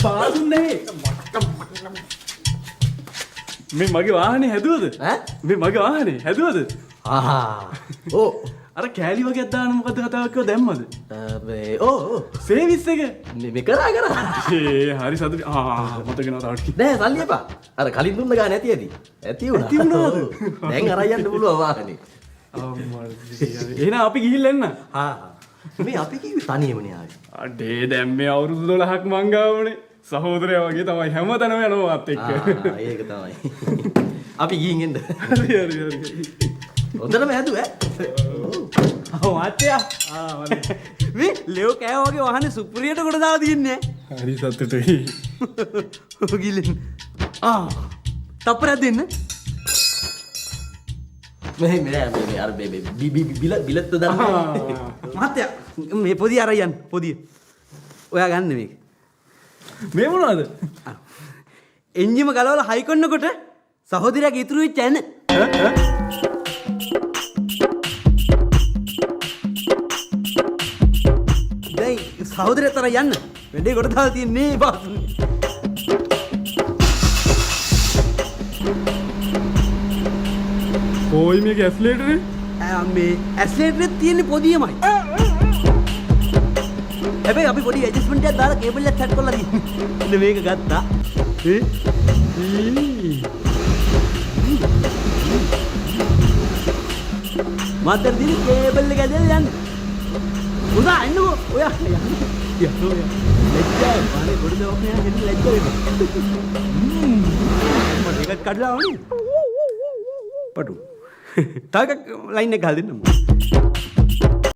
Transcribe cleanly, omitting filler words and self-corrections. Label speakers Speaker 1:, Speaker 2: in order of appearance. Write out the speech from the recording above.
Speaker 1: පාසුන්නේ මේ මගේ වාහනේ හැදුවද?
Speaker 2: ඈ?
Speaker 1: මේ මගේ වාහනේ හැදුවද?
Speaker 2: ආහා. ඔව්.
Speaker 1: අර කෑලි වගේක් දාන මොකද්ද කතාවක් කිව්වා දැම්මද?
Speaker 2: මේ ඔව් ඔව්.
Speaker 1: සේවිස් එක.
Speaker 2: මේ කරා කරා.
Speaker 1: ඒ හරි සතුටු. ආ මතක නෑ තව ටිකක්.
Speaker 2: නෑ සල්ලි එපා. අර කලින් දුන්න ගාන ඇති ඇති. ඇති වුණා.
Speaker 1: ඇති වුණාද?
Speaker 2: ඔව්. දැන් අරන් යන්න පුළුවන් වාහනේ.
Speaker 1: අම්මා එහෙනම් අපි ගිහිල්ලා එන්න.
Speaker 2: හා. මේ අපි කිව්වේ තනියමනේ ආවේ.
Speaker 1: අඩේ දැන් මේ අවුරුදු 12ක් මං ගාවනේ. සහෝදරයා වගේ තමයි හැමතැනම යනවා මාත් එක්ක.
Speaker 2: ආ ඒක තමයි. අපි ගිහින් එන්න.
Speaker 1: හරි හරි හරි.
Speaker 2: හොඳටම හැදුවා ඈ.
Speaker 3: ඔව් මහත්තයා.
Speaker 1: ආ වනේ.
Speaker 3: මේ ලෙව් කෑව වගේ වාහනේ සුපුරියට කොට දාලා තියන්නේ.
Speaker 1: හරි සතුටුයි.
Speaker 3: ඔව් ගිලින්. ආ තප්පරයක් දෙන්න.
Speaker 2: මේ මේ මේ අර මේ බි බි බිල බිලත් දන්නේ.
Speaker 3: මහත්තයා මේ පොදිය අරන් යන්න පොදිය. ඔයා ගන්න මේක.
Speaker 1: මේ මොනවද?
Speaker 3: එන්ජිම ගලවලා හයි කරනකොට සහෝදරයාගේ ඉතුරු වෙච්ච ඇන. දැන් සහෝදරයාත් අරන් යන්න. වැඩේ කොට දාලා තියන්නේ බාසුනේ.
Speaker 1: කොයි මේක ඇස්ලේටරේ?
Speaker 3: මේ ඇස්ලේටරෙත් තියෙන්නේ පොදියමයි. හැබැයි අපි පොඩි ඇඩ්ජස්ට්මන්ට් එකක් දාලා කේබල් එකක් සෙට් කරලා තියෙන්නේ. ඉන්න මේක ගත්තා. ඈ මාතර දින කේබල් එක ඇදලා යන්න. උදා එන්නකෝ ඔයා යන්න. යන්න ඔයා. ලැජ්ජායි. අනේ පොඩි දවස් නෑ හෙන්න ලැජ්ජ වෙනවා. මට එකක් කඩලා ආවනේ. පටු. තව එකක් ලයින් එක ගහලා දෙන්නම්කෝ.